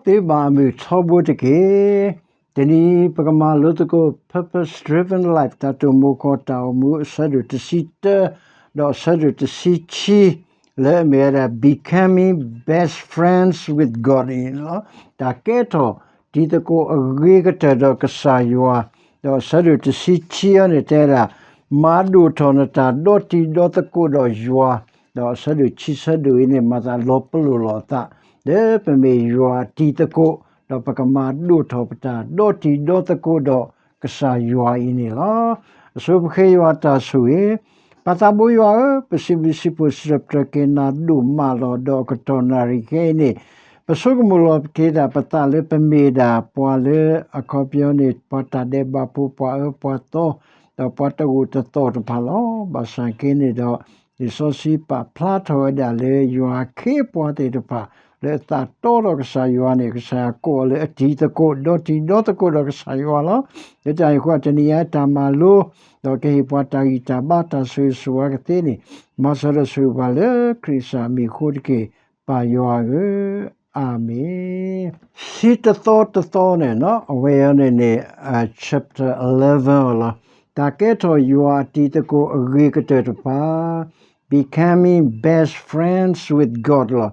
သုဘၣ်အမုာ်ထီဘိတက့ၢ်. တနံၤအံၤ ပကမၤလိသကိး Purpose Driven Life တၢ်တိာ်မိၣ်ခီၣ်တၢ်အိၣ်မူ အဆၢဒိၣ်တဆံတၢ ဒီးအဆၢဒိၣ်တဆံခံ လၢအမ့ၢ်ဝဲဒၣ် Becoming Best Friends with God န့ၣ်လီၤ. တၢ်ကဲထီၣ်တံၤသကိးအဂ့ၤကတၢၢ်ဒီးကစၢ်ယွၤ, ဒီးအဆၢဒိၣ်တဆံခံအံၤန့ၣ်တဲဒၣ် မၤဒိၣ်ထီၣ်နတၢ်ဒီတံၤဒီသကိးဒီးယွၤ, ဒီးအဆၢဒိၣ်ခံဆၢဒိၣ်အံၤန့ၣ် မၤသးလီၤပလိာ်လိာ်အသး လၢပမ့ၢ်ယွၤအတံၤသကိး, ဒီးပကမၤဒိၣ်ထီၣ်ပတၢ်ဒီတံၤဒီသကိးဒီးကစၢ်ယွၤအံၤန့ၣ်လီၤ. အဆိပဃ့ယွၤတၢ်ဆိၣ်ဂ့ၤ, ပၢ်သးဘိယွၤဧၢ, ပစံးဘျုးစံးဖှိၣ်စံးထီၣ်ပတြၢၤက့ၤနၤဒိၣ်မးလီၤ. ဒီးအကတီၢ်နၣ်ရံၣ်ခဲအံၤန့ၣ် ပဆိကမိၣ်လီၤက့ၤသး ပသးလၢပမ့ၢ်ဒၣ်ပှၤလၢအခီပညီန့ၣ် ပှၤတၢ်ဒဲးဘးဖိ ပှၤအၢပှၤသီ ဒီးပှၤတဂိာ်တသီၣ်တဖၣ်လီၤ. ဘၣ်ဆၣ်က့န့ၣ်ဒီး လံာ်စီဆှံပာ်ဖျါထီၣ်ဝဲဒၣ်လၢယွၤအခ့အပှၤသ့ၣ်တဖၣ် လၢအသးတီဒီးကစၢ်ယွၤန့ၣ် ကစၢ်ယွၤကိးအီၤလၢအတံၤသကိး ဒီတံၤဒီသကိးဒီးကစၢ်ယွၤလီၤ. လၢတၢ်န့ၣ်အဃိ တနံၤအံၤတၢ်မၤလိ ဒီးကဟ့ၣ်ပှၤတၢ်ဂံၢ်တၢ်ဘါ တၢ်ဆိၣ်ဂ့ၤဆိၣ်ဝါကသ့န့ၣ် မၤစၢၤဒီးဆိၣ်ဂ့ၤပှၤလၢခရံာ်ကစၢ်မံၤအဃိတက့ၢ် ပၢ်ယွၤဧၢ, အၤမ့ၣ်. ဆံတသီတသီန့ၣ် အဝဲအံၤန့ၣ်န့ၣ် chapter eleven လီၤ. တၢ်ကဲထီၣ်ယွၤအတံၤသကိးအဂ့ၤကတၢၢ်တဖၣ် Becoming Best Friends with God လီၤ.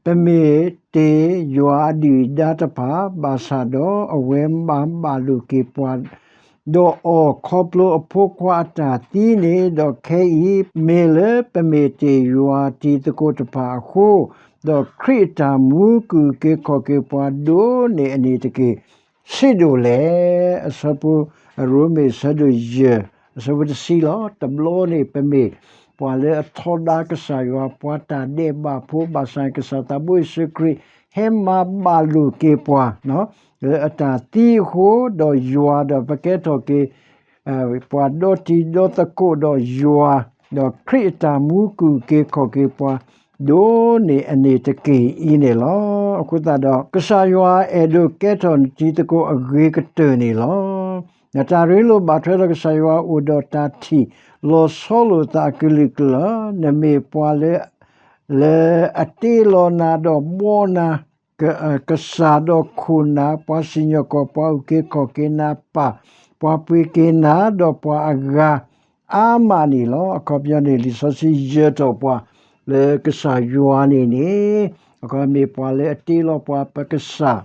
ပမ့ၢ်တ့ၢ်ယွၤအဒုၣ်အဒါတဖၣ် ဘၣ်ဆၣ်ဒီးအဝဲမၤဘၣ်လိာ်က့ၤပှၤ ဒီးအီၤခီဖျိအဖိခွါအတၢ်သံန့ၣ်, ဒီးခဲအံၤမ့ၢ်လၢပမ့ၢ်တ့ၢ်ယွၤအတံၤသကိးတဖၣ်အဃိ, ဒီးခရံာ်အတၢ်မူကူၣ်က့ၤခီၣ်က့ၤပှၤဒိၣ်န့ၢ်အန့ၣ်တက့ၢ်. ဆံးဒိၣ်လဲၣ်. အဆၢဖိ ရိမ့ၤအဆၢဒိၣ်ယဲၢ် အဆၢဖိတဆံလီၤ. တဘျီန့ၣ် ပမ့ၢ်ပှၤလၢအထီဒါကစၢ်ယွၤ ပှၤတၢ်ဒဲးဘးဖိ ဘၣ်ဆၣ်ကစၢ်သးဘိယ့ၣ်ၡူးခရံာ် ဟဲမၤဘၣ်လိာ်က့ၤပှၤ လၢအတၢ်သံအဃိ, ဒီးယွၤဒီးပကဲထီၣ်က့ၤ ပှၤဒီတံၤဒီသကိးဒီးယွၤ, ဒီးခရံာ်အတၢ်မူကူၣ်က့ၤခီၣ်က့ၤပှၤ ဒိၣ်န့ၢ်အန့ၣ်တက့ၢ်အံၤန့ၣ်လီၤ. အဃိသတးဒီး ကစၢ်ယွၤအဲၣ်ဒိးကဲထီၣ်နတံၤသကိးအဂ့ၤကတၢၢ်န့ၣ်လီၤ. နတၢ်ရ့လိာ်ဘၣ်ထွဲဒီးကစၢ်ယွၤအိၣ်ဒီးတၢ်ထံၣ်လီၤဆီလိာ်သးအကလုာ်ကလုာ်လီၤ. နမ့ၢ်ပှၤလၢ လၢအတ့လီၤနၤဒီးဘှီနၤ ကစၢ်ဒီးခိၣ်နၢ်, ပှၤစံၣ်ညီၣ်ကွီၢ်, ပှၤအုၣ်က့ၤခီၣ်က့ၤနၤပၢ်, ပှၤပှ့ၤက့ၤနၤ, ဒီးပှၤအဂၤအါမးန့ၣ်လီၤ. အခီပညီန့ၣ် လံာ်စီဆှံယၢၤထီၣ်ပှၤလၢကစၢ်ယွၤန့ၣ်န့ၣ်, အခီပညီမ့ၢ်ပှၤလၢအတ့လီၤပှၤပကစၢ်,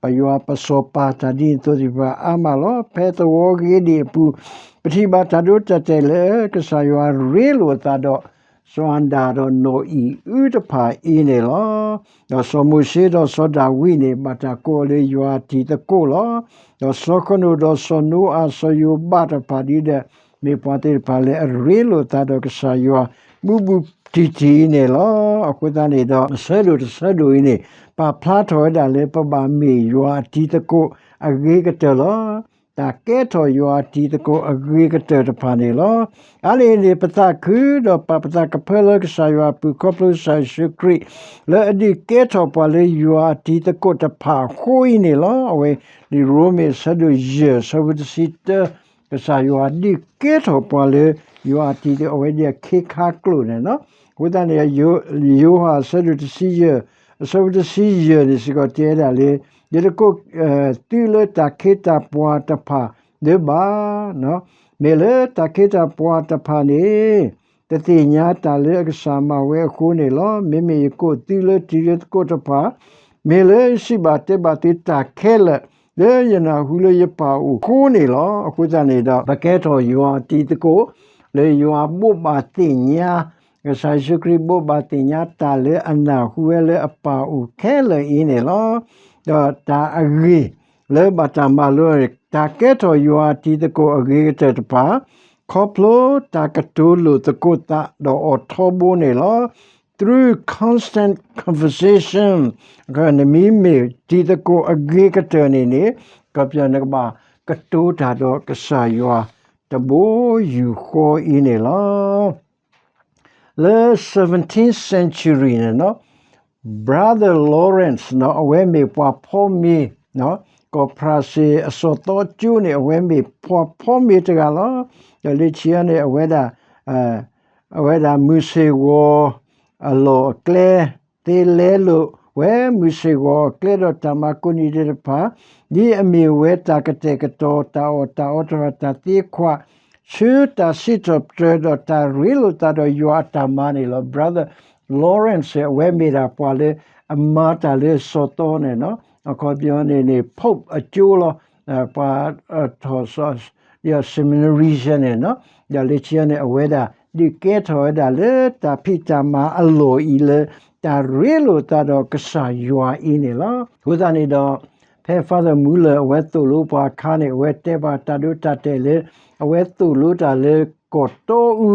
ပယွၤပစီၤပၤတၢ်ဒ်န့ၣ်အသိးသ့ၣ်တဖၣ်အါမးလီၤ. ဖဲသဝီဂ့ၤဒံၣ်အပူၤ, ပထံၣ်ဘၣ်တၢ်ဒိတၢ်တဲာ်လၢကစၢ်ယွၤရ့လိာ်အသးဒီး စီၤအၤဒၣ်ဒီးနီၢ်အံၣ်အုတဖၣ်အံၤန့ၣ်လီၤ. ဒီးစီၤမိၤၡ့ဒီးစီၤဒၤဝံးန့ၣ် ဘၣ်တၢ်ကိးအီၤလၢယွၤအတံၤသကိးလီၤ. ဒီးစီၤဃနိၣ်ဒီးစီၤနိအၤ စီၤယိၤဘးတဖၣ်ဒ်ဒီး မ့ၢ်ပှၤသ့ၣ်တဖၣ်လၢအရ့လိာ်သးဒီးကစၢ်ယွၤ ဘူးဘူးတံၢ်တံၢ်အံၤန့ၣ်လီၤ. အဃိသတးန့ၣ်ဒီး အဆၢဒိၣ်တဆၢဒိၣ်အံၤန့ၣ် ပာ်ဖျါထီၣ်ဝဲဒၣ်လၢပဘၣ်မ့ၢ်ယွၤအတံၤသကိးအဂ့ၤကတၢၢ်လီၤ. တၢ်ကဲထီၣ်ယွၤအတံၤသကိးအဂ့ၤကတၢၢ်တဖၣ်န့ၣ်လီၤ. အါန့ၢ်န့ၣ် ပသးခုဒီးပာ်ပသးကဖၢလၢကစၢ်ယွၤအပူၤ ခီဖျိကစၢ်ယ့ၣ်ၡူးခရံာ် လၢအဒုးကဲထီၣ်ပှၤလၢယွၤအတံၤသကိးတဖၣ်အဃိအံၤန့ၣ်လီၤ. အဝဲန့ၣ်ရိမ့ၤအဆၢဒိၣ်ယဲၢ် အဆၢဖိတဆံတၢ, ကစၢ်ယွၤဒုးကဲထီၣ်ပှၤလၢယွၤအတံၤသကိး အဝဲဒ်အခ့ခါကျိာ်န့ၣ်လီၤ. အဃိသတးန့ၣ် ယိၤဟၣ်အဆၢဒိၣ်တဆံယဲၢ် အဆၢဖိတဆံယဲၢ်န့ၣ်စ့ၢ်ကီးတဲဒၣ်လၢ ယတကိး သုလၢတၢ်ခ့တၢ်ပှၤတဖၣ်ဒၢဘၣ်, မ့ၢ်လၢတၢ်ခ့တၢ်ပှၤတဖၣ်န့ၣ် တသ့ၣ်ညါတၢ်လၢအကစၢ်မၤဝဲအဃိန့ၣ်လီၤ. မ့မ့ၢ်ယကိးသုလၢတံၤလၢသကိးတဖၣ်, မ့ၢ်လၢယစံးဘၣ်တဲဘၣ်သုတၢ်ခဲလၢာ် လၢယနၢ်ဟူလၢယပၢ်အိၣ်အဃိန့ၣ်လီၤ. အဃိသတးန့ၣ်ဒီး ပကဲထီၣ်ယွၤအတံၤသကိး လၢယွၤဘိးဘၣ်သ့ၣ်ညါ, ကစၢ်ယ့ၣ်ၡူးခရံာ်ဘိးဘၣ်သ့ၣ်ညါတၢ်လၢအနၢ်ဟူဝဲလၢအပၢ်အိၣ်ခဲလၢာ်အံၤန့ၣ်လီၤ. ဒီးတၢ်အဂ့ၢ်လၢဘၣ်တၢ်မၤလိန့ၣ် တၢ်ကဲထီၣ်ယွၤအတံၤသကိးအဂ့ၤကတၢၢ်တဖၣ် ခီဖျိတၢ်ကတိၤလိာ်သကိးသးဒီးအီၤထီဘိန့ၣ်လီၤ. Through constant conversation နမ့မ့ၢ်တံၤသကိးအဂ့ၤကတၢၢ်န့ၣ်န့ၣ် ကီၢ်ပယီၤနကဘၣ်ကတိၤတၢ်ဒီးကစၢ်ယွၤတဘိယူၢ်ဃီအံၤန့ၣ်လီၤ. လၢ seventeenth century န့ၣ် Brother Lawrence န့ၣ် အဝဲမ့ၢ်ပှၤဖီမ့ၤ, ကီၢ်ဖရၣ်စ့ၣ်အစီၤသီကၠိန့ၣ် အဝဲမ့ၢ်ပှၤဖီမ့ၤတဂၤလီၤ. ဒီးလၢခံန့ၣ် အဝဲဒၣ် အဝဲဒၣ်မုၢ်ဆ့ၣ်ဂီၤအလီၢ်အကျဲ သ့လဲလိာ် ဝဲမုၢ်ဆ့ၣ်ဂီၤကျဲဒီးတၢ်မၤကိးနံၤဒဲးတဖၣ်, ဒ်အမ့ၢ်ဝဲတၢ်ကတဲာ်ကတီၤ တၢ်အီၣ်တၢ်အီတဖၣ် တၢ်သ့ခွး ဆူတၢ်စံးထီၣ်ပတြၢၤ ဒီးတၢ်ရ့လိာ်သးဒီးယွၤအတၢ်မၤန့ၣ်လီၤ. Brother Lawrence အဝဲမ့ၢ်ဒၣ်ပှၤလၢအမၤတၢ်လၢစီၤသီန့ၣ်လီၤ. အခီပညီန့ၣ်န့ၣ် Pope အကၠိလီၤ. ပှၤထီၣ်စီၤ seminary န့ၣ်လီၤ. ဒီးလၢခံန့ၣ် အဝဲဒၣ်ဒုးကဲထီၣ်ဝဲဒၣ်လၢတၢ်ဖံးတၢ်မၤအလီၢ်အံၤလၢ တၢ်ရ့လိာ်သးဒီးကစၢ်ယွၤအံၤန့ၣ်လီၤ. အဃိသတးန့ၣ်ဒီး ဖဲ Father Muller အဝဲသိၣ်လိပှၤအခါန့ၣ် အဝဲတဲပှၤတၢ်ဒိတၢ်တဲာ်လၢ အဝဲသိၣ်လိတၢ်လၢကီၢ်တီအူ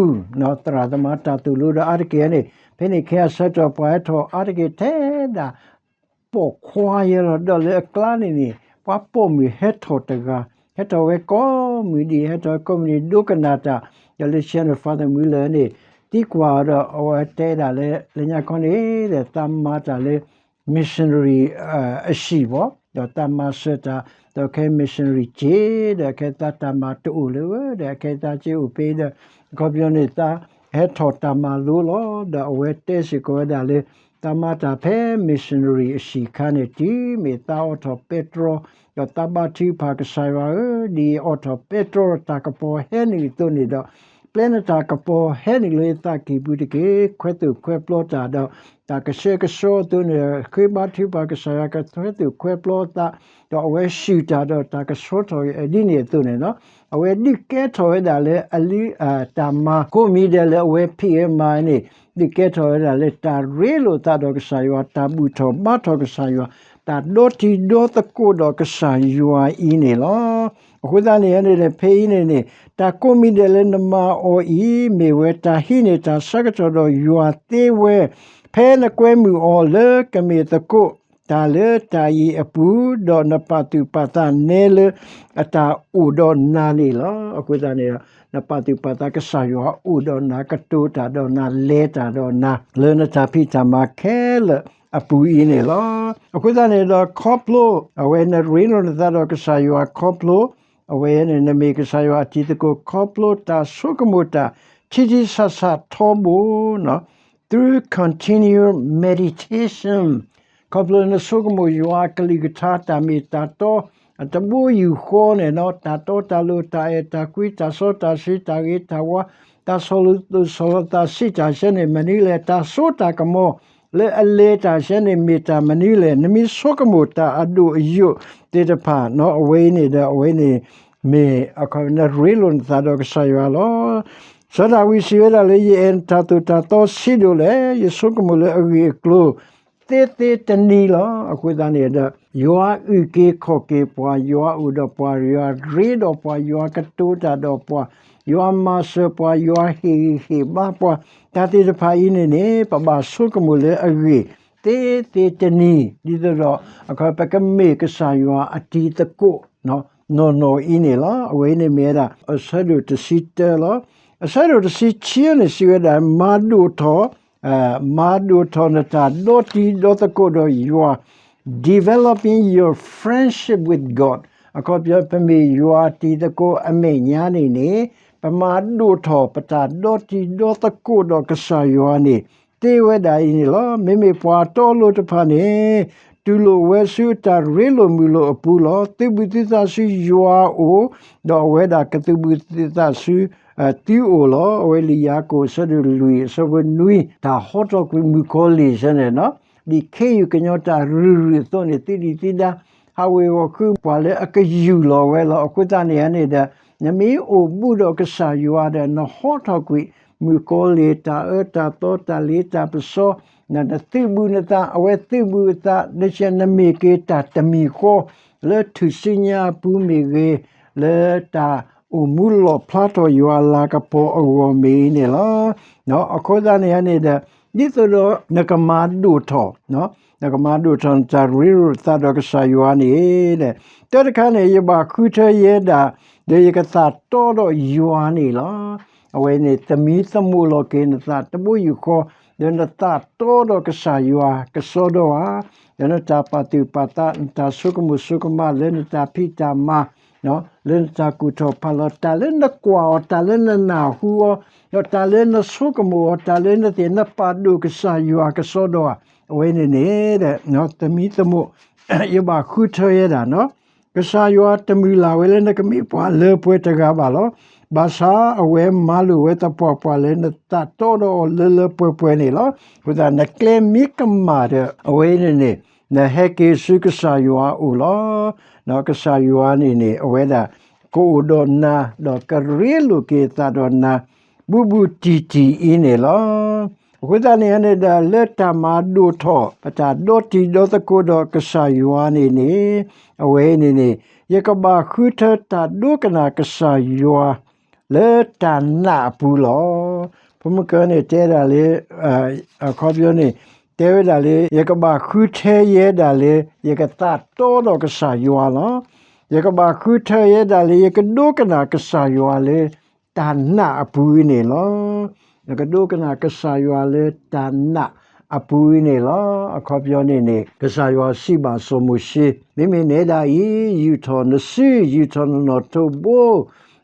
သရၣ်သမါတၢ်သိၣ်လိဒီးအါတက့ၢ်န့ၣ် ဖဲန့ၣ်ခဲအဆၢကတီၢ် ပှၤဟဲထီၣ်အါတက့ၢ်ထဲဒၣ် ပိာ်ခွါယဲလီၤ. ဒီးလၢအကျါန့ၣ်န့ၣ် ပှၤပိာ်မုၣ်ဟဲထီၣ်တဂၤ, ဟဲထီၣ်ဝဲကိးမုၢ်ဒံး, ဟဲထီၣ်ဝဲကိးမုၢ်ဒံး ဒိကနၣ်တၢ်, ဒီးလၢခံန့ၣ် Father Muller န့ၣ် သံကွၢ်အီၤဒီး အဝဲတဲဒၣ်လၢ လၢညါခီန့ၣ်ဒီး သးမၤတၢ်လၢ missionary အဟံၣ်ဘၣ်, ဒီးသးမၤစၢၤတၢ်, ဒီးခဲ missionary က့ၤ ဒီးခဲသးတၢ်မၤတအိၣ်လၢၤဝဲ ဒီးခဲသးက့ၤအိၣ်ဖဲဒီး အခီပညီန့ၣ် သးဟဲထီၣ်တၢ်မၤလိလီၤ. ဒီးအဝဲတဲစ့ၢ်ကီးဝဲဒၣ်လၢ သးမၤတၢ်ဖဲ missionary အဟံၣ်အခါန့ၣ် တုၤမ့ၢ်သးအိးထီၣ်ပဲတြီ ဒီးသးဘါထုကဖၣ်ကစၢ်ယွၤဧၢ, ဒ်အအိးထီၣ်ပဲတြီဒီးတၢ်ကပီၤဟဲနုာ်အသိးန့ၣ်ဒီး ပျဲနတၢ်ကပီၤဟဲနုာ်လၢယသးကံၢ်ပူၤတက့ၢ်. ခွဲသိၣ်ခွဲပျီတၢ်ဒီး တၢ်ကဆှဲကဆှီအသိးန့ၣ် ဃ့ဘါထုကဖၣ်ကစၢ်ယွၤ ကခွဲသိၣ်ခွဲပျီအသး, ဒီးအဝဲဆူၣ်တၢ်ဒီးတၢ်ကဆှီထီၣ်အဒ်န့ၣ်အသိးန့ၣ်လီၤ. အဝဲဒုးကဲထီၣ်ဝဲဒၣ်လၢအလံ တၢ်မၤကိးမံၤဒဲးလၢအဝဲဖံးဝဲမၤန့ၣ် ဒုးကဲထီၣ်ဝဲဒၣ်လၢတၢ်ရ့လိာ်သးဒီးကစၢ်ယွၤ, တၢ်ဘူၣ်ထီၣ်ဘါထီၣ်ကစၢ်ယွၤ, တၢ်ဒီတံၤဒီသကိးဒီးကစၢ်ယွၤအံၤန့ၣ်လီၤ. အဃိသတးန့ၣ်န့ၣ် ဖဲအံၤန့ၣ်န့ၣ် တၢ်ကိးမံၤဒဲးလၢနမၤအီၤအံၤ မ့ၢ်ဝဲတၢ်ဟံးန့ၢ်တၢ်ဆၢကတီၢ်ဒီးယွၤသ့ဝဲ, ဖဲနကွဲမုာ်အီၤလၢကမ့ၢ်သကိး တၢ်လၢတၢ်အံၤအပူၤ, ဒီးနပာ်သူၣ်ပာ်သးနဲလၢအတၢ်အိၣ်ဒီးနၤန့ၣ်လီၤ. အဃိသတးန့ၣ်ဒီး နပာ်သူၣ်ပာ်သးကစၢ်ယွၤအိၣ်ဒီးနၤ, ကတိၤတၢ်ဒီးနၤ, လဲၤတၢ်ဒီးနၤ လၢနတၢ်ဖံးတၢ်မၤခဲလၢာ်အပူၤအံၤန့ၣ်လီၤ. အဃိသတးန့ၣ်ဒီး ခီဖျိ အဝဲနရ့လိာ်နသးဒီးကစၢ်ယွၤခီဖျိ အဝဲန့ၣ် နမ့ၢ်ကစၢ်ယွၤအတံၤသကိး ခီဖျိတၢ်ဆိကမိၣ်တၢ် ထံထံဆးဆးထီဘိ through continual meditation ခီဖျိနဆိကမိၣ်ယွၤအကလုၢ်ကထါ တၢ်မ့ၢ်တၢ်တီ အတဘိယူၢ်ဃီန့ၣ်လီၤ. တၢ်တီတၢ်လိၤ တၢ်အဲၣ်တၢ်ကွံ တၢ်စီတၢ်ဆှံ တၢ်ဂ့ၤတၢ်ဝါ တၢ်ဆီၣ်လီၤသူၣ်ဆီၣ်လီၤသး စံးတၢ်ဆၢန့ၣ်မနုၤလဲၣ်, တၢ်စိတၢ်ကမီၤ လၢအလဲၤတၢ်ဆၢန့ၣ် မ့ၢ်တၢ်မနုၤလဲၣ်, နမ့ၢ်ဆိကမိၣ်တၢ်အဒိၣ်အယိာ်သ့ၣ်တဖၣ် အဝဲအံၤန့ၣ်ဒီး အဝဲန့ၣ် မ့ၢ် နရ့လိာ်နသးဒီးကစၢ်ယွၤလီၤ. စီၤဒၤဝံးစံးဝဲဒၣ်လၢ ယအဲၣ်တၢ်သိၣ်တၢ်သီဆံးဒိၣ်လဲၣ်, ယဆိကမိၣ်လၢအဂ့ၢ်အကျိၤ သ့သ့တနံၤလီၤ. အဃိသတးန့ၣ်ဒီး ယွၤအုၣ်က့ၤခီၣ်က့ၤပှၤ, ယွၤအိၣ်ဒီးပှၤ, ယွၤရ့ဒီးပှၤ, ယွၤကတိၤတၢ်ဒီးပှၤ, ယွၤမၤစၢၤပှၤ, ယွၤဟ့ၣ်ဂံၢ်ဟ့ၣ်ဘါပှၤ, တၢ်သ့ၣ်တဖၣ်အံၤန့ၣ်န့ၣ် ပဘၣ်ဆိကမိၣ်လၢအဂ့ၢ် သ့သ့တနံၤ ဒ်သိးဒီး အခီပညီ ပကမ့ၢ်ကစၢ်ယွၤအတံၤသကိး နီၢ်နီၢ်အံၤန့ၣ်လီၤ. အဝဲအံၤန့ၣ်မ့ၢ်ဝဲဒၣ် အဆၢဒိၣ်တဆံတၢလီၤ. အဆၢဒိၣ်တဆံခံန့ၣ် စံးဝဲဒၣ် မၤဒိၣ်ထီၣ် မၤဒိၣ်ထီၣ်နတၢ်ဒီတံၤဒီသကိးဒီးယွၤ developing your friendship with God အခီပညီ ပမ့ၢ်ယွၤတံၤသကိးအမဲာ်ညါန့ၣ်န့ၣ် ပမၤဒိၣ်ထီၣ်ပတၢ်ဒီတံၤဒီသကိးဒီးကစၢ်ယွၤန့ၣ် သ့ဝဲဒၣ်အံၤန့ၣ်လီၤ. မ့မ့ၢ်ပှၤတီအလိၤတဖၣ်န့ၣ် တူၢ်လိာ်ဝဲဆူအတၢ်ရ့လိာ်မုာ်လိာ်အပူၤလီၤ. သုးဘူးသုသးဆူယွၤအအိၣ်, ဒီးအဝဲဒၣ်ကသုးဘူးသုသးဆူ သုအိၣ်လီၤ. အဝဲလံာ်ယၤကိာ် အဆၢဒိၣ်လွံၢ် အဆၢဖိနွံ တၢ်ဟီထီၣ်ကွံာ်မုၣ်ကီၤလံၢ်ဆၢန့ၣ်လီၤ. ဒ်ခ့ယုၢ်ကညီတၢ်ရုၢ်ရုၢ်အသိးန့ၣ် သုးဒံးသုးဒါ ဟးဝ့ၤဂီၤဃုပှၤလၢအကယူၢ်လီၤဝဲလီၤ. အဃိသတးန့ၣ်န့ၣ်ဒီး နမ့ၢ်အိၣ်ဘူးဒီးကစၢ်ယွၤဒီး နဟီထီၣ်ကွံာ် မုၣ်ကီၤလံၢ် တၢ်အၢတၢ်သီ တၢ်လ့တၢ်ပစီ နသုးဘူးနသး အဝဲသုးဘူးအသး လၢခံနမ့ၢ်က့ၤတၢ်တမံၤဃီ လၢထူၣ်စုညါအပူၤမ့ၢ်ဂ့ၤ, လၢတၢ်အိၣ်မူလီၣ်ဖျါထီၣ်ယွၤအလၤကပီၤအဂီၢ်မ့ၢ်ဂ့ၤန့ၣ်လီၤ. အဃိသတးန့ၣ်န့ၣ်ဒီး ဒ်သိးဒီးနကမၤဒိၣ်ထီၣ် နကမၤဒိၣ်ထီၣ်နတၢ်ရ့လိာ်သးဒီးကစၢ်ယွၤန့ၣ် တၢ်တခါန့ၣ် ယဘၣ်ဃုထၢယဲဒၣ် ဒီးယကသးတီဒီးယွၤန့ၣ်လီၤ. အဝဲန့ၣ် သမံသမိးလီၤက့ၤနသးတဘိယူၢ်ဃီ ဒီးနသးတီဒီးကစၢ်ယွၤကစီဒီဧါ, ဒီးနတၢ်ပာ်သူၣ်ပာ်သး နတၢ်ဆိကမိၣ်ဆိကမးလၢနတၢ်ဖံးတၢ်မၤ လၢနတၢ်ကူၣ်ထီၣ်ဖးလီၤ တၢ်လၢနကွၢ်အီၤ တၢ်လၢနနၢ်ဟူအီၤ ဒီးတၢ်လၢနဆိကမိၣ်အီၤ တၢ်လၢနသ့ၣ်နပာ်ဒိၣ်ကစၢ်ယွၤကစီဒီဧါ အဝဲန့ၣ်န့ၣ် သမံသမိး ယဘၣ်ဃုထၢယဲဒၣ်နီၤ, ကစၢ်ယွၤတမုၢ်လၢ်ဝဲလၢနကမ့ၢ်ပှၤလၢပှဲၤတဂၤဘၣ်လီၤ. ဘၣ်ဆၣ်အဝဲမၤလိာ်ဝဲသပှၢ်ပှၢ်လၢနသးတီဒီးအီၤလၢလၢပှဲၤပှဲၤန့ၣ်လီၤ. အဃိသတး နကျဲမ့ၢ်ကမၣ်ဒီး အဝဲန့ၣ်န့ၣ် နဟဲက့ၤဆူကစၢ်ယွၤအအိၣ်လီၤ. ကစၢ်ယွၤန့ၣ်န့ၣ် အဝဲဒၣ်ကအိၣ်ဒီးနၤ ဒီးကရ့လိာ်က့ၤအသးဒီးနၤ ဘူးဘူးတံၢ်တံၢ်အံၤန့ၣ်လီၤ. အဃိသတးန့ၣ်န့ၣ်ဒီး လၢတၢ်မၤဒိၣ်ထီၣ် ပတၢ်ဒီတံၤဒီသကိးဒီးကစၢ်ယွၤန့ၣ်န့ၣ် အဝဲန့ၣ်န့ၣ် ယကဘၣ်ဃုထၢတၢ်ဒိကနၣ်ကစၢ်ယွၤ လၢတၢ်နာ်အပူၤလီၤ. ဖိမုၣ်ကၢန့ၣ်တဲဒၣ်လၢ အခီပညီန့ၣ် တဲဝဲဒၣ်လၢ ယကဘၣ်ဃုထၢယဲဒၣ်လၢ ယကသးတီဒီးကစၢ်ယွၤလီၤ. ယကဘၣ်ဃုထၢယဲဒၣ်လၢ ယကဒိကနၣ်ကစၢ်ယွၤလၢ တၢ်နာ်အပူၤအံၤန့ၣ်လီၤ. ယကဒိကနၣ်ကစၢ်ယွၤလၢတၢ်နာ်အပူၤအံၤန့ၣ်လီၤ. အခီပညီန့ၣ်န့ၣ် ကစၢ်ယွၤစံးဘၣ်စီၤမိၤၡ့, မ့မ့ၢ်နဲဒၣ်အံၤ ယူာ်ထီၣ်နစု, ယူာ်ထီၣ်နနီၣ်ထိးဘိ,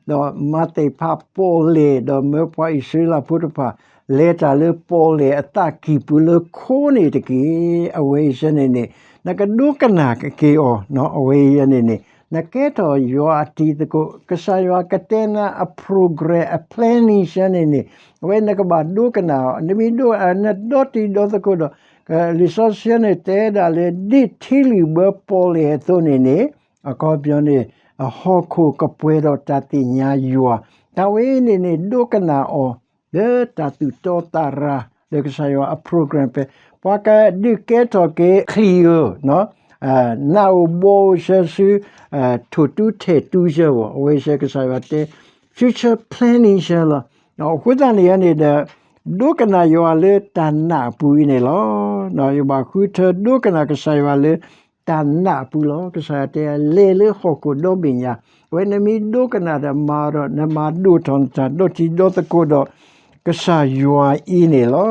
ဒီးမၤသ့ၣ်ဖးပီၣ်လဲၣ်, ဒီးမၢပှၤအံၣ်စရ့လးဖိတဖၣ် လဲၤတၢ်လၢပီၣ်လဲၣ်အသးကံၢ်ပူၤလၢခိန့ၣ်တက့ၢ်. အဝဲအံၤန့ၣ်န့ၣ် နကဒိကနၣ်က့ၤအီၤ, အဝဲအံၤန့ၣ်န့ၣ် နကဲထီၣ်ယွၤအတံၤသကိး, ကစၢ်ယွၤကတဲနၤအ program အ planning န့ၣ်န့ၣ် အဝဲနကဘၣ်ဒိကနၣ်အီၤ, နမ့ၢ်ဒိ နဒီတံၤဒီသကိးဒီး လံာ်စီဆှံန့ၣ်တဲဒၣ်လၢ ဒ်ထံလုၣ်ဘၢပီၣ်လဲၣ်အသိးန့ၣ်န့ၣ် အခီပညီန့ၣ် အဟီၣ်ခိၣ်ကပှဲၤဒီးတၢ်သ့ၣ်ညါယွၤ, တၢ်ဝဲအံၤန့ၣ်န့ၣ် ဒိကနၣ်အီၤ လၢတၢ်သူၣ်တီသးရၤ လၢကစၢ်ယွၤအ program ဖဲ ပှၤကဒုးကဲထီၣ်က့ၤချံၣ်ဧိၤ နးဧိၤဘီဧိၤဆၢဆူ ထိၣ်တူထဲၣ်တူဆၢဘၣ်, အဝဲဆၢကစၢ်ယွၤတဲ future planning ဆၢလီၤ. အဃိသတးန့ၣ်န့ၣ်ဒီး ဒိကနၣ်ယွၤလၢတၢ်နာ်အပူၤအံၤန့ၣ်လီၤ. ယဘၣ်ဃုထၢဒိကနၣ်ကစၢ်ယွၤလၢ တၢ်နာ်အပူၤလီၤ. ကစၢ်ယွၤတဲ လဲၤလၢဟီၣ်ခိၣ်ဒီဘ့ၣ်ညါ, အဝဲနမ့ၢ်ဒိကနၣ်ဒီးမၤဒီး နမၤဒိၣ်ထီၣ်နတၢ်ဒီတံၤဒီသကိးဒီး ကစၢ်ယွၤအံၤန့ၣ်လီ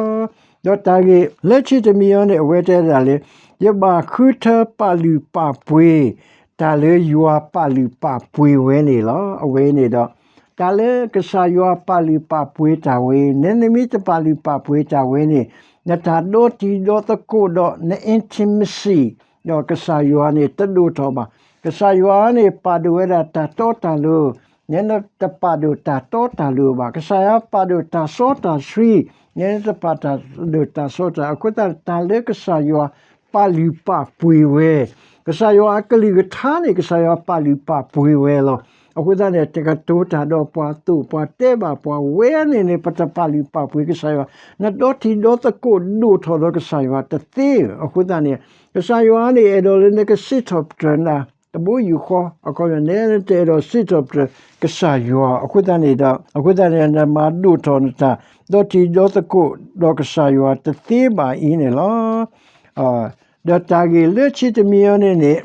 ၤ. ဒီးတၢ်ဂ့ၢ်လၢခံတမံၤအံၤန့ၣ် အဝဲတဲဒၣ်လၢ ယဘၣ်ဃုထၢပာ်လုၢ်ပာ်ပှ့ၤ တၢ်လၢယွၤပာ်လုၢ်ပာ်ပှ့ၤဝဲန့ၣ်လီၤ. အဝဲန့ၣ်ဒီး တၢ်လၢကစၢ်ယွၤပာ်လုၢ်ပာ်ပှ့ၤတၢ်ဝဲ, နနမ့ၢ်တပာ်လုၢ်ပာ်ပှ့ၤတၢ်ဝဲန့ၣ် နတၢ်ဒီတံၤဒီသကိးဒီး န intimacy ဒီးကစၢ်ယွၤန့ၣ် တဒိၣ်ထီၣ်ဘၣ်. ကစၢ်ယွၤန့ၣ် ပာ်ဒိၣ်ဝဲဒၣ်တၢ်တီတၢ်လိၤ, နတပာ်ဒိၣ်တၢ်တီတၢ်လိၤဘၣ်. ကစၢ်ယွၤပာ်ဒိၣ်တၢ်စီတၢ်ဆှံ, နတပာ်ဒိၣ်တၢ်စီတၢ်, အဃိသတး တၢ်လၢကစၢ်ယွၤပာ်လုၢ်ပာ်ပှ့ၤဝဲ, ကစၢ်ယွၤအကလုၢ်ကထါန့ၣ် ကစၢ်ယွၤပာ်လုၢ်ပာ်ပှ့ၤဝဲလီၤ. အဃိသတးန့ၣ် တကတိၤတၢ်ဒီးပှၤသိၣ်ပှၤတဲဘၣ်ပှၤဝဲန့ၣ်န့ၣ် ပတပာ်လုၢ်ပာ်ပှ့ၤကစၢ်ယွၤ, နဒီတံၤဒီသကိးဒိၣ်ထီၣ်ဒီးကစၢ်ယွၤတသ့ဧါ. အဃိသတးန့ၣ် ကစၢ်ယွၤန့ၣ် အဲၣ်ဒိးလၢနကစံးထီၣ်ပတြၢၤနၤ တဘိယူၢ်ဃီ, အခီပညီ နတအဲၣ်ဒိးစံးထီၣ်ပတြၢၤကစၢ်ယွၤ, အဃိသတးန့ၣ်ဒီး အဃိသတးန့ၣ် နမၤဒိၣ်ထီၣ်နတၢ် ဒီတံၤဒီသကိးဒီးကစၢ်ယွၤတသ့ဘၣ်အံၤန့ၣ်လီၤ. ဒီးတၢ်ဂ့ၢ်လၢခံတမံၤအံၤန့ၣ်န့ၣ်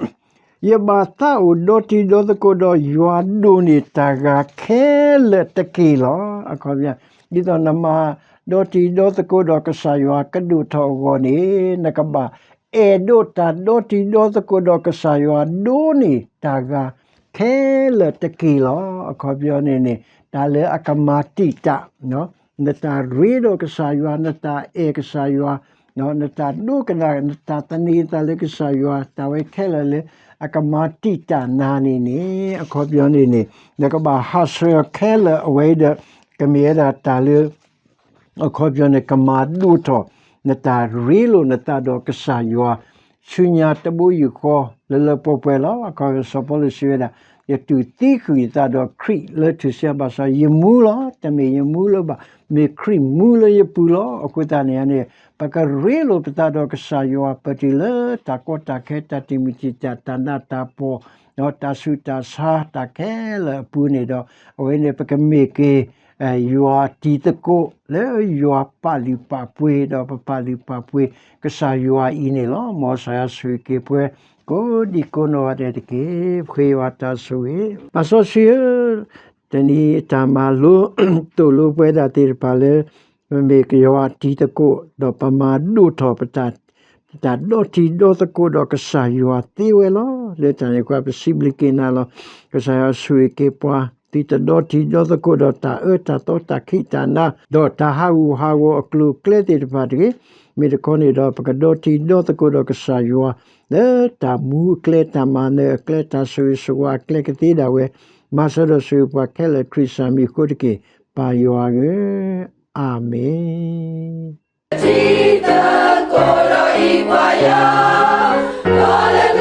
ယဘၣ်သးအိၣ်ဒီတံၤဒီသကိးဒီးယွၤဒိၣ်န့ၢ်တၢ်ဂၤခဲလၢာ်တက့ၢ်လီၤ. အခီပညီ ဒ်သိးနမၤဒီတံၤဒီသကိးဒီးကစၢ်ယွၤကဒိၣ်ထီၣ်အဂီၢ်န့ၣ် နကဘၣ်အဲၣ်ဒိးတၢ်ဒီတံၤဒီသကိးဒီးကစၢ်ယွၤဒိၣ်န့ၢ်တၢ်ဂၤခဲလၢာ်တက့ၢ်လီၤ. အခီပညီန့ၣ်န့ၣ် တၢ်လၢအကမၤတံာ်တာ် နတၢ်ရ့ဒီးကစၢ်ယွၤ, နတၢ်အဲၣ်ကစၢ်ယွၤ, နတၢ်ဒိကနၣ်, နတၢ်သန့ၤသးလၢကစၢ်ယွၤ, တၢ်ဝဲခဲလၢာ်လၢအကမၤတံာ်တာ်နၤန့ၣ်န့ၣ် အခီပညီန့ၣ်န့ၣ် နကဘၣ်ဟးဆှဲးအီၤခဲလၢာ်အဝဲဒီး ကမ့ၢ်ဝဲဒၣ်တၢ်လၢ အခီပညီန့ၣ် ကမၤဒိၣ်ထီၣ် နတၢ်ရ့လိာ်နသးဒီးကစၢ်ယွၤ ဆူညါတဘိယူၢ်ဃီ လၢလၢပှဲၤပှဲၤလီၤ. အခီပညီ စီၤပီလူးစံးဝဲဒၣ် ယတူၢ်သံဃုာ်ယသးဒီးခရံာ်လၢထူၣ်စုညါ ဘၣ်ဆၣ်ယမူလီၤ, တမ့ၢ်ယမူလၢၤဘၣ်, မ့ၢ်ခရံာ်မူလၢယပူၤလီၤ. အဃိသတးန့ၣ်န့ၣ် ပကရ့လိာ်ပသးဒီးကစၢ်ယွၤ ပတုၤလၢတၢ်ကီတၢ်ခဲ တၢ်တံာ်မုၢ်တံာ်တာ် တၢ်နးတၢ်ဖှီၣ် ဒီးတၢ်ဆူးတၢ်ဆါ တၢ်ခဲလၢာ်အပူၤန့ၣ်ဒီး အဝဲန့ၣ် ပကမ့ၢ်က့ၤ ယွၤတံၤသကိး လၢယွၤပာ်လုၢ်ပာ်ပှ့ၤ ဒီးပပာ်လုၢ်ပာ်ပှ့ၤကစၢ်ယွၤအံၤန့ၣ်လီၤ. မ်ကစၢ်ယွၤဆိၣ်ဂ့ၤက့ၤပှၤ ကိးဒံကိးနီၢ်ဂၤဒဲးတက့ၢ်. ပဃ့ယွၤတၢ်ဆိၣ်ဂ့ၤ, ပၢ်စီဆှံဧၢ, တနံၤအံၤတၢ်မၤလိ သိၣ်လိပဝဲဒၣ်သ့ၣ်တဖၣ်လၢ ပမ့ၢ်ကယွၤအတံၤသကိး ဒီးပမၤဒိၣ်ထီၣ်ပတၢ် တၢ်ဒီတံၤဒီသကိးဒီးကစၢ်ယွၤသ့ဝဲလီၤ. လၢတၢ်န့ၣ်အဃိ ပစံးဘျုးက့ၤနၤလီၤ. ကစၢ်ယွၤဆိၣ်ဂ့ၤက့ၤပှၤ သုတဒီထံဒီသကိးဒီးတၢ်အၢတၢ်သီတၢ်ခံးတၢ်နၤ ဒီးတၢ်ဟးဂူာ်ဟးဂီၤအကျိၤအကျဲသ့ၣ်တဖၣ်တဂ့ၤ. မ့ၢ်တခီန့ၣ်ဒီး ပကဒီထံဒီသကိးဒီးကစၢ်ယွၤ လၢတၢ်မူအကျဲ တၢ်မၤနၢၤအကျဲ တၢ်ဆိၣ်ဂ့ၤဆိၣ်ဝါအကျဲကသ့ဒၣ်ဝဲ, မၤစၢၤဒီးဆိၣ်ဂ့ၤပှၤခဲလၢာ် ခရံာ်စၢ်မံၤအဃိတက့ၢ်. ပၢ်ယွၤဧၢ, အၤမ့ၣ်.